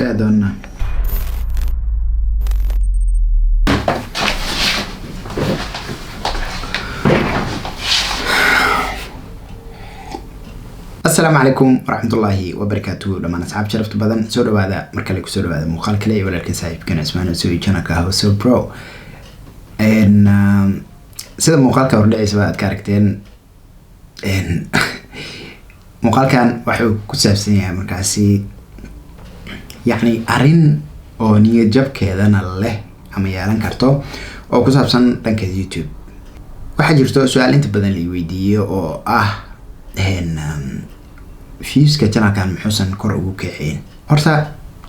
Kafee doonna. Asalaamu calaykum waraxmatullaahi wabarakaatuhu dhammaan asxaab sharafta badan, soo dhawaada mar kale, kusoo dhawaada muuqaal kale iyo walaalkan saaxiibkan Cismaan Soo channelka Hoso Bro. Sida muuqaalka hordhaciisaba aad ka aragteen, muuqaalkan wuxuu ku saabsan yahay markaasi yacni arrin oo niyad jabkeedana leh ama yeelan karto oo ku saabsan dhanka YouTube. Waxaa jirto su-aal inta badan la weydiiyo oo ah viewska channelkan muxuusan kor ugu kicin. Horta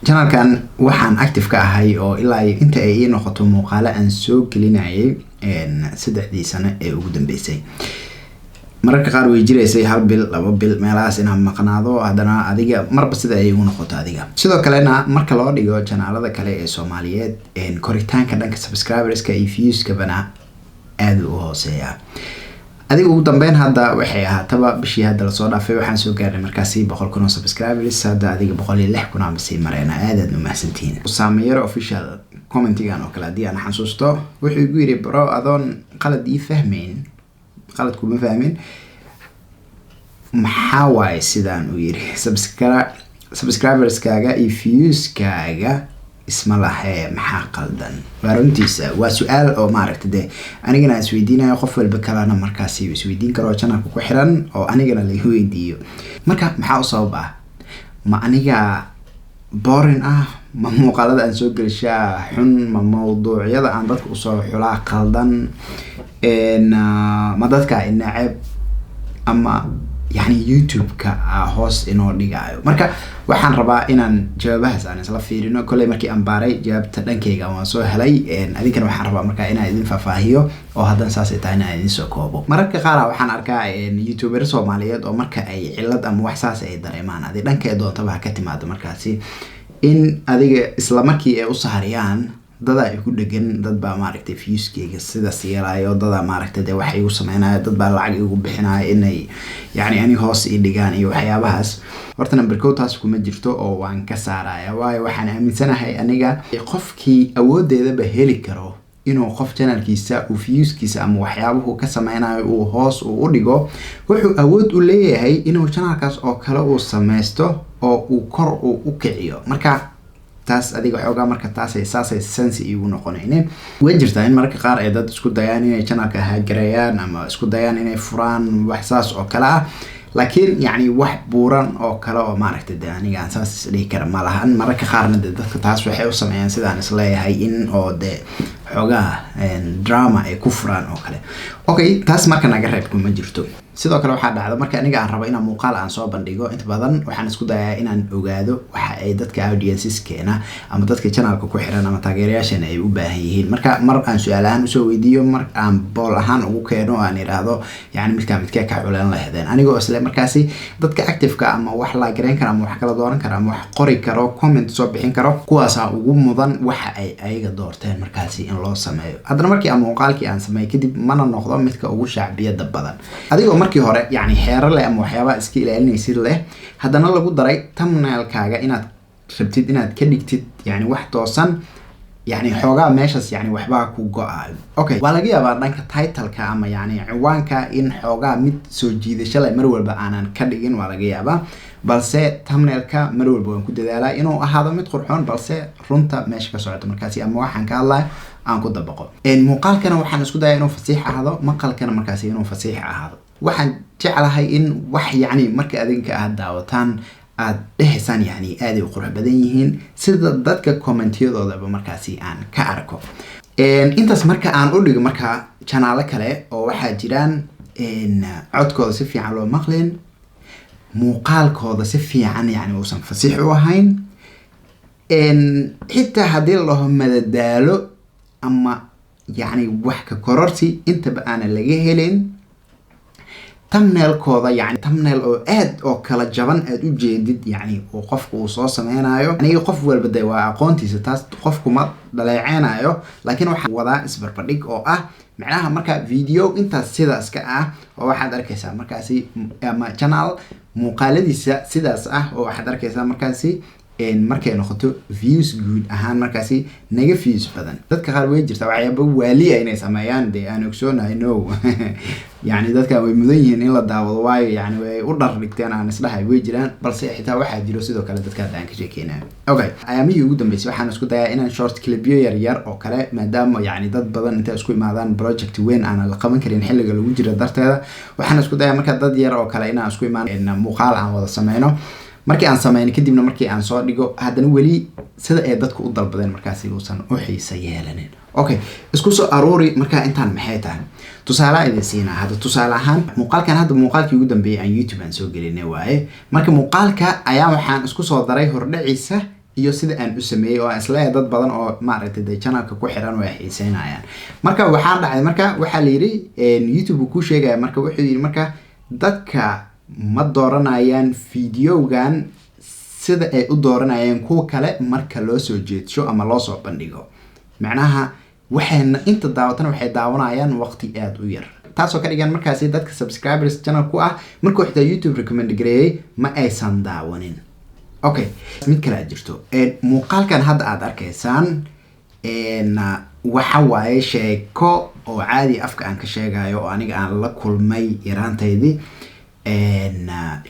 channelkan waxaan active ka ahay oo ilaa inta ay ii noqoto muuqaalo aan soo gelinayay 3dii sano ee ugu dambeysay. Mararka qaar way jireysay hal bil, 2 bil meelahaas inaan maqnaado, haddana adiga marba sida ay igu noqoto adiga. Sidoo kalena marka loo dhigo channelada kale ee Soomaaliyeed, koritaanka dhanka subscriberska iyo viewskabana aada u hooseeya. Adiga ugu dambeyn hadda waxay ahaataba bishii hadda lasoo dhaafay waxaan soo gaarnay markaasi 100,000 oo subscribers. Hadda adiga 106,000 ama sii mareena. Aad aad umahadsantihiin. Saameyaro Official commentigan oo kale haddii aan xasuusto wuxuu igu yiri: "Bro, adoon qalad ii fahmayn, qalad kuma fahmin, maxaa waaye sidaan uu yiri subscriberskaaga iyo viewskaaga isma lahee, maxaa qaldan?" Waa runtiisa, waa su-aal oo maaragta dee anigana isweydiinayo, qof walba kalena markaasi isweydiin karo channelka ku xiran oo anigana laga weydiiyo. Marka maxaa u sabab ah? Ma aniga boring ah? Ma muuqaalada aan soo gelishaa xun? Ma mawduucyada aan dadka usoo xulaa qaldan? Ma dadka inaceb ama yani YouTube-ka hoos inoo dhigaayo? Marka waxaan rabaa inaan jawaabahaas aan isla fiirino. Kolley markii aan baaray jawaabta dhankayga waan soo helay, adinkana waxaan rabaa marka inaan idin faahfaahiyo oo haddana saasay tahay inaan idin soo koobo. Mararka qaar waxaan arkaa youtuber Soomaaliyeed oo marka ay cilad ama wax saas ay dareemaan, adi dhanka doontaba ha ka timaado, markaasi in adiga isla markii ay u saariyaan dadaa igu dhegan, dad baa maaragtay viewskeyga sidaas yeelayo, dadaa maaragtay dee wax igu sameynayo, dad baa lacag igu bixinayo inay yacni ani hoos ii dhigaan iyo waxyaabahaas. Horta number kow taas kuma jirto oo waan ka saaraya, waayo waxaan aaminsanahay aniga qofkii awoodeedaba heli karo inuu qof channelkiisa uu viewskiisa ama waxyaabuhu ka sameynayo uu hoos uu u dhigo, wuxuu awood u leeyahay inuu channelkaas oo kale uu sameysto oo uu kor uu u kiciyo. Marka taas adiga xoogaa marka taasay saasay sense iigu noqonaynin. Way jirtaa in mararka qaar ay dad isku dayaan inay channelka hagareeyaan ama isku dayaan inay furaan wax saas oo kale ah, laakiin yacni wax buuran oo kale oo maaragtay de aniga aan saas isdhihi kara ma lahan. Mararka qaarna de dadka taas waxay u sameeyaan sidaan isleeyahay in oo de xoogaa drama ay ku furaan oo kale. Okay, taas marka naga reeb, kuma jirto. Sidoo kale waxaa dhacda marka aniga aan rabo inaan muuqaal aan soo bandhigo, inta badan waxaan isku dayaa inaan ogaado waxa ay dadka audienceskeena ama dadka channelka ku xiran ama taageerayaasheena ay u baahan yihiin. Marka mar aan su-aal ahaan usoo weydiiyo, mar aan poll ahaan ugu keeno, aan idhaahdo yani midkaa midkee ka culeen lahdeen, anigoo isle markaasi dadka activeka ama wax laagareyn kara ama wax kala dooran kara ama wax qori karo, comment soo bixin karo, kuwaasaa ugu mudan waxa ay ayaga doorteen markaasi in loo sameeyo. Haddana markii aan muuqaalkii aan sameeyo kadib mana noqdo midka ugu shacbiyada badan. Adigoo markii hore yacni xeero leh ama waxyaabaha iska ilaalinaysid leh, haddana lagu daray thumbnailkaaga inaad rabtid inaad ka dhigtid yani wax toosan, yani xoogaa meeshaas yani waxbaa ku go-aayo. Okay, waa laga yaabaa dhanka titleka ama yani ciwaanka in xoogaa mid soo jiidasho leh mar walba aanan ka dhigin, waa laga yaabaa, balse thumbnailka mar walba waan ku dadaalaa inuu ahaado mid qurxoon, balse runta meesha ka socoto markaasi ama waxaan ka hadlayo aan ku dabaqo. Muuqaalkana waxaan isku daya inuu fasiix ahaado, maqalkana markaasi inuu fasiix ahaado. Waxaan jeclahay in wax yacni marka adinka aad daawataan aad dhehaysaan yani aaday u qurux badan yihiin, sida dadka commentyadoodaba markaasi aan ka arko. Intaas marka aan u dhigo, marka channelo kale oo waxaa jiraan codkooda si fiican loo maqlin, muuqaalkooda si fiican yani uusan fasiix u ahayn, xitaa haddii la dhaho madadaalo ama yacni wax ka kororsi intaba aanan laga helin. Thumbnailkooda yani thumbnail oo aad oo kala jaban aad u jeedid, yani uu qofku uu soo sameynayo. Aniga qof walba de waa aqoontiisa, taas qofku ma dhaleeceynayo, laakiin waxaan wadaa isbarbardhig oo ah macnaha marka video intaas sidaas ka ah oo waxaad arkaysaa markaasi ama channel muuqaaladiisa sidaas ah oo waxaad arkaysaa markaasi Markay noqoto views guud ahaan markaasi naga views badan. Dadka qaar way jirtaa waxyaaba waaliya inay sameeyaan, dee aan ogsoonahay, no, yani dadkan way mudan yihiin in la daawado, waayo yani way u dhar dhigteen aan isdhahay way jiraan, balse xitaa waxaa jiro sidoo kale dadka hadda aan ka sheekeynayo. Okay, ayaamihii ugu dambeysay waxaan isku dayaa inaan short clipyo yar yar oo kale, maadaama yani dad badan intay isku imaadaan project weyn aanan la qaban karin xilliga lagu jiro darteeda. Waxaan isku dayaa marka dad yar oo kale inaan isku imaan, muuqaal aan wada sameyno. Markii aan sameyno kadibna, markii aan soo dhigo, haddana weli sida ay dadku u dalbadeen markaasi uusan u xiisa yeelanin. Okay, isku soo aruuri. Markaa intaan maxay tahay? Tusaale idin siinaa hadda. Tusaale ahaan, muuqaalkan hadda, muuqaalkii ugu dambeeyay aan YouTube aan soo gelinay waaye. Marka muuqaalka ayaa waxaan isku soo daray hordhaciisa iyo sida aan u sameeyey, oo aan isleeyahay dad badan oo maaragtay dee channelka ku xiran way xiiseynayaan. Marka waxaa dhacday, marka waxaa la yidhi, YouTube uu kuu sheegaya, marka wuxuu yidhi marka dadka ma dooranayaan videogan sida ay u dooranayaan kuwa kale marka loo soo jeedsho ama loo soo bandhigo. Macnaha waxayna inta daawatana waxay daawanayaan waqti aada u yar, taasoo ka dhigan markaasi dadka subscribers channel ku ah markuu xitaa YouTube recommend gareeyay ma aysan daawanin. Okay, mid kale aad jirto. Muuqaalkan hadda aada arkaysaan waxa waaye sheeko oo caadi afka aan ka sheegayo oo aniga aan la kulmay yaraantaydii.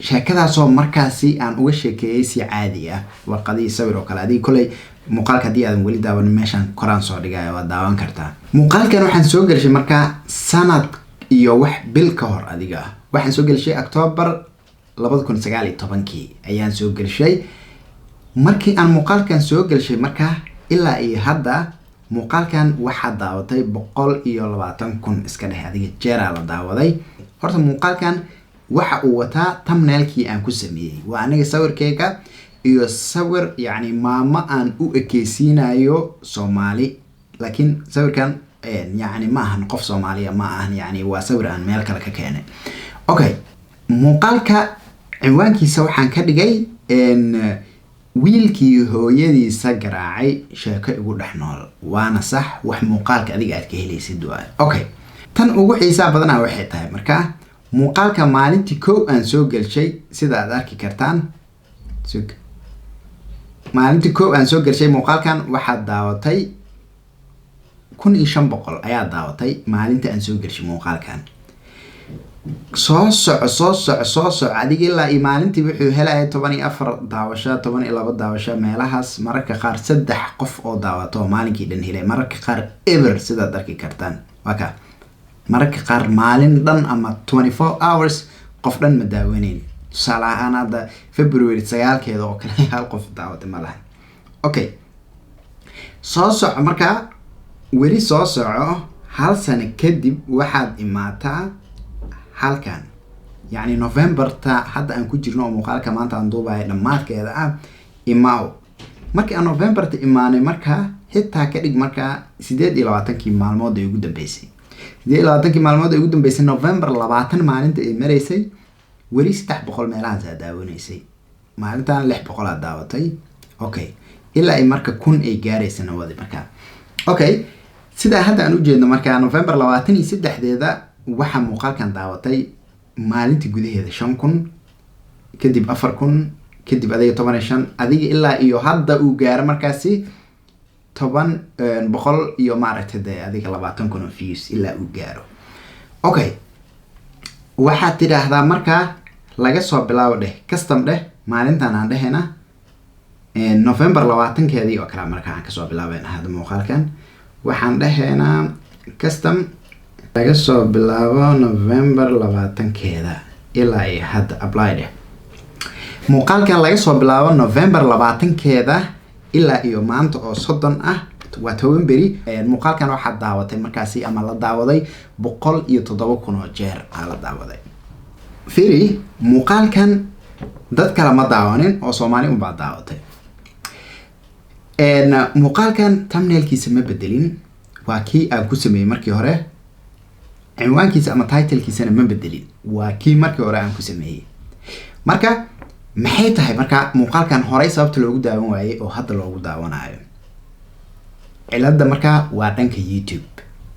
Sheekadaasoo markaasi aan uga sheekeeyey si caadi ah, warqadihii sawir oo kale. Adiga koley muuqaalka haddii aadan weli daawanin, meeshaan koraan soo dhigayo, waad daawan kartaa. Muuqaalkan waxaan soo gelshay markaa sanad iyo wax bil ka hor. Adiga waxaan soo gelshay October 2019-kii ayaan soo gelshay. Markii aan muuqaalkan soo gelshay markaa ilaa iyo hadda muuqaalkan waxaa daawatay 120,000, iska dheh adiga, jeeraa la daawaday. Horta muuqaalkan waxa uu wataa thumbnailkii aan ku sameeyey, waa aniga sawirkeyga iyo sawir yacni maamo aan u ekeysiinayo Soomaali, laakiin sawirkan yacni ma ahan qof Soomaaliya, ma ahan, yani waa sawir aan meel kale ka keenay. Okay, muuqaalka cinwaankiisa waxaan ka dhigay "Wiilkii hooyadiisa garaacay, sheeko igu dhex nool". Waana sax, wax muuqaalka adiga aad ka helaysid waay. Okay, tan ugu xiisaa badanaa waxay tahay marka muuqaalka maalintii kow aan soo gelshay, sida aad arki kartaan, sug, maalintii kow aan soo gelshay muuqaalkan waxaad daawatay 1500 ayaa daawatay maalinta aan soo gelshay muuqaalkan. Soo soco, soo soco, soo soco adiga, ilaa iyo maalintii wuxuu helaya 14 daawasho, 12 daawasho meelahaas, mararka qaar saddex qof oo daawato oo maalinkii dhan helay, mararka qaar eber, sidaad arki kartaan. Waa ka mararka qaar maalin dhan ama 24 hours qof dhan ma daawaneyn. Tusaale ahaan hadda February 9-keeda oo kale hal qof daawatay ma laha. Okay, soo soco markaa, weli soo soco. Hal sano kadib waxaad imaataa halkan, yacni Novemberta hadda aan ku jirno oo muuqaalka maanta aan duubayo dhammaadkeeda ah imaaw. Markii aan Novemberta imaanay markaa, xitaa ka dhig markaa 28-kii maalmood ay ugu dambeysay, 28-kii maalmood ay ugu dambeysay, November 20 maalinta ay maraysay, weli 300 meelahaas aa daawanaysay. Maalintan 600 aa daawatay. Okay, ilaa ay marka 1000 ay gaaraysana wadi markaa. Okay, sidaa hadda aan ujeedno markaa November 23-deeda waxaa muuqaalkan daawatay maalintii gudaheeda 5000, kadib 4000, kadib adiga 15, adiga ilaa iyo hadda uu gaaro markaasi toban boqol iyo maaragtay dee adiga 20,000 oo views ilaa uu gaaro. Okay, waxaad tidhaahdaa markaa laga soo bilaabo dheh, custom dheh, maalintan aan dhehayna November 20-keedii oo kale markaa aan kasoo bilaabayna hadda muuqaalkan. Waxaan dhahaynaa custom laga soo bilaabo November 20-keeda ilaa iyo hadda, apply dheh. Muuqaalkan laga soo bilaabo November 20-keeda ilaa iyo maanta oo 30 ah, waa 10 beri. Muuqaalkan waxaa daawatay markaasi ama la daawaday 107,000 oo jeer aa la daawaday. Firi, muuqaalkan dad kale ma daawanin oo Soomaali unbaa daawatay. Muuqaalkan thumbnailkiisa ma bedelin, waa kii aan ku sameeyey markii hore. Cinwaankiisa ama titlekiisana ma bedelin, waa kii markii hore aan ku sameeyey. Marka maxay tahay marka muuqaalkan horey sababta loogu daawan waayey oo hadda loogu daawanayo? Cilada markaa waa dhanka YouTube,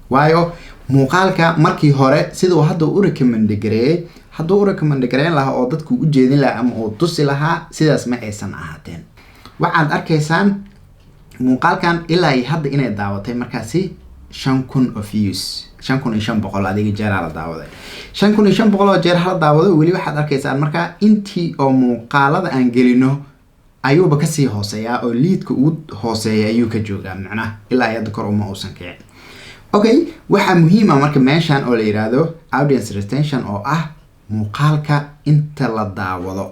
waayo muuqaalka markii hore siduu hadda u recommend gareeyey, hadduu u recommend gareyn lahaa oo dadku u jeedin lahaa ama uu tusi lahaa, sidaas ma aysan ahaateen. Waxaad arkaysaan muuqaalkan ilaa iyo hadda inay daawatay markaasi 5000 oo views, 5500 adiga jeeraa la daawaday. 5500 oo jeer hala daawado. Weli waxaad arkaysaan markaa intii oo muuqaalada aan gelino ayuuba kasii hooseeyaa, oo liidka ugu hooseeya ayuu ka joogaa, macnaha ilaa iyo hadda kor uma uusan kicin. Okay, waxaa muhiim ah marka meeshan oo la yiraahdo audience retention, oo ah muuqaalka inta la daawado.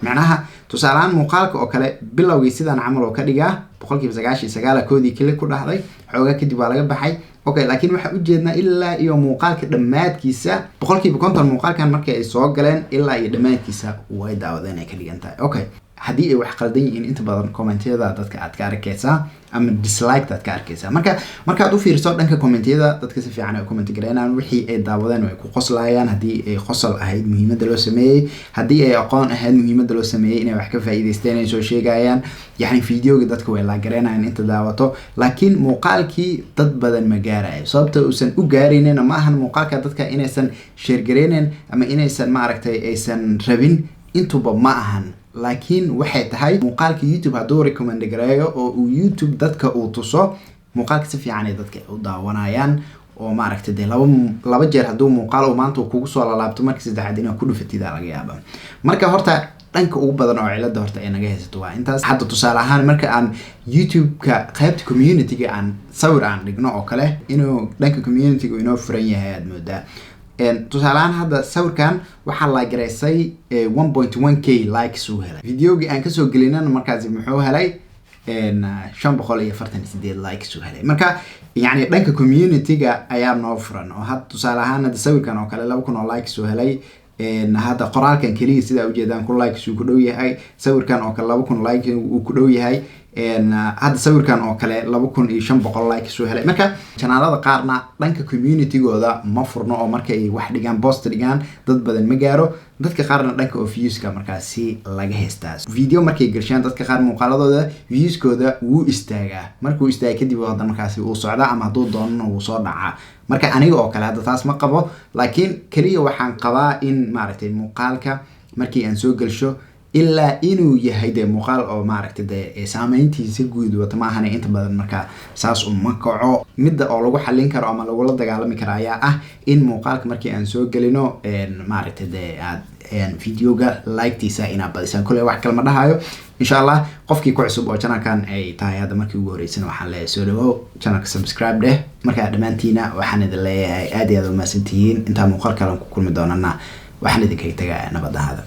Macnaha tusaalehaan muuqaalka oo kale bilowgii sidaan camal oo ka dhigaa 99% koodii click ku dhahday, xoogaa kadib waa laga baxay. Okay, laakiin waxaa ujeednaa ilaa iyo muuqaalka dhammaadkiisa 50% muuqaalkan markii ay soo galeen ilaa iyo dhammaadkiisa way daawadeen ay ka dhigan tahay. Okay, haddii ay wax qaldan yihiin, inta badan commentiyada dadka aad ka arkaysaa ama dislike aad ka arkaysaa. Marka markaad u fiirso dhanka commentiyada, dadka si fiican ay comment gareynayaan wixii ay daawadeen oo ay ku qoslayaan. Haddii ay qosol ahayd muhiimadda loo sameeyey, haddii ay aqoon ahayd muhiimadda loo sameeyey, inay wax ka faa'iidaysteen ay soo sheegayaan. Yacni videoga dadka way la gareynayaan inta daawato, laakiin muuqaalkii dad badan ma gaarayo. Sababta uusan u gaaraynina ma ahan muuqaalka dadka inaysan share gareynen ama inaysan, maaragtay, aysan rabin, intuba ma ahan, laakiin waxay tahay muuqaalka YouTube hadduu recommend gareeyo oo uu YouTube dadka uu tuso, muuqaalka si fiican ay dadka u daawanayaan. Oo maaragtay dee laba jeer hadduu muuqaal uu maanta uu kugu soo lalaabto, marka saddexaad inaad ku dhufatid aa laga yaaba. Marka horta dhanka ugu badan oo cilada horta ay naga haysato waa intaas. Hadda tusaale ahaan marka aan YouTube-ka qaybta community-ga aan sawir aan dhigno oo kale, inuu dhanka community-ga inoo furan yahay aad moodaa. Tusaale ahaan hadda sawirkan waxaa la garaysay 1.1K likes uu helay. Videogii aan kasoo gelinana markaasi muxuu helay? 548 likes uu helay. Marka yacni dhanka community-ga ayaa noo furan, oo hadda tusaale ahaan hadda sawirkan oo kale 2000 oo likes uu helay. Hadda qoraalkan keliya sidaa ujeedaan 1000 likes uu ku dhow yahay. Sawirkan oo kale 2000 like uu ku dhow yahay. Hadda sawirkan oo kale 2500 likes uu helay. Marka channelada qaarna dhanka communitygooda ma furno, oo markay wax dhigaan, post dhigaan, dad badan ma gaaro. Dadka qaarna dhanka oo viewska markaasi laga haystaa. Video markay gelshaan, dadka qaar muuqaaladooda viewskooda wuu istaagaa. Markuu istaaga kadib hadda markaasi wuu socdaa, ama hadduu doonana wuu soo dhacaa. Marka aniga oo kale hadda taas ma qabo, laakiin keliya waxaan qabaa in, maaragtay, muuqaalka markii aan soo gelsho ilaa inuu yahay dee muuqaal oo, maaragtay, dee saameyntiisa guud wata ma ahane, inta badan markaa saas uma kaco. Midda oo lagu xalin karo ama lagula dagaalami karo ayaa ah in muuqaalka markii aan soo gelino, maaragtay, dee aad videoga like-tiisa inaad badisaan. Kolley wax kale ma dhahayo. Insha Allah qofkii ku cusub oo channelkan ay tahay hadda markii ugu horeysana, waxaan leeyahay soo dhawow, channelka subscribe dheh. Markaa dhammaantiina waxaan idin leeyahay aad iyo aad umahadsantihiin. Intaa muuqaal kale ku kulmi doonana, waxaan idinkaga tegaa nabad ahaada.